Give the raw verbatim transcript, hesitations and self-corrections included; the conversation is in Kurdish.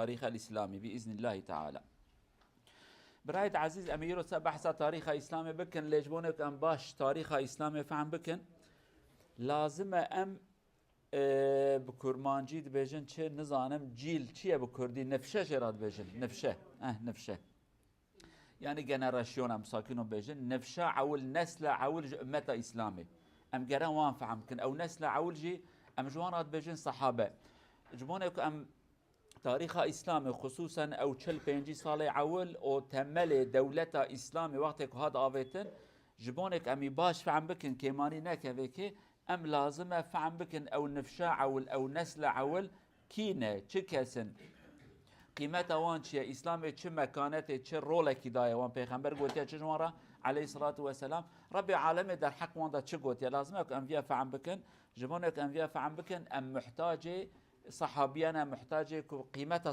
Tarîxel Îslamî bi îznîllahî teala. Birayet ezîz, em îro se behsa tarîxa Îslamê bikin, lê ji bo ne ku em baş tarîxa Îslamê fehm bikin, lazim e em, e, bi kurmancî dibêjin çi, nizanim, cîl çi ye bi kurdî? Nifşe jê re dibêjin. Nifşe. Eh, nifşe. Yani generasyona, em sakîno bêjin, nifşa ewil, nesla ewil ji ummeta Îslamê. Em gere wan fehm bikin. Ew nesla ewil jî em ji wan re dibêjin sehabe. Ji bo ne ku em tarîxa Îslamê, xusûsen ew çil pêncî salê ewil û temelê dewleta Îslamê wextê ku hat avêtin, ji bo ne ku em î baş fehm bikin, kêmanî nekeve kê, em lazim e fehm bikin ew nifşa ewil, ew nesla ewil kî ne, çi kes in? Qîmeta wan çi ye? Îslamê çi mekanetê, çi rolekî daye wan? Pêxember gotiye çi ji wan re, aleyhisselatu vesselam? Rebbê alemê derheq wan de çi gotiye? Lazim e ku em viya fehm bikin. Ji bo ne ku em viya fehm bikin, em muhtacê sehabiyan e, muhtacê ku qîmeta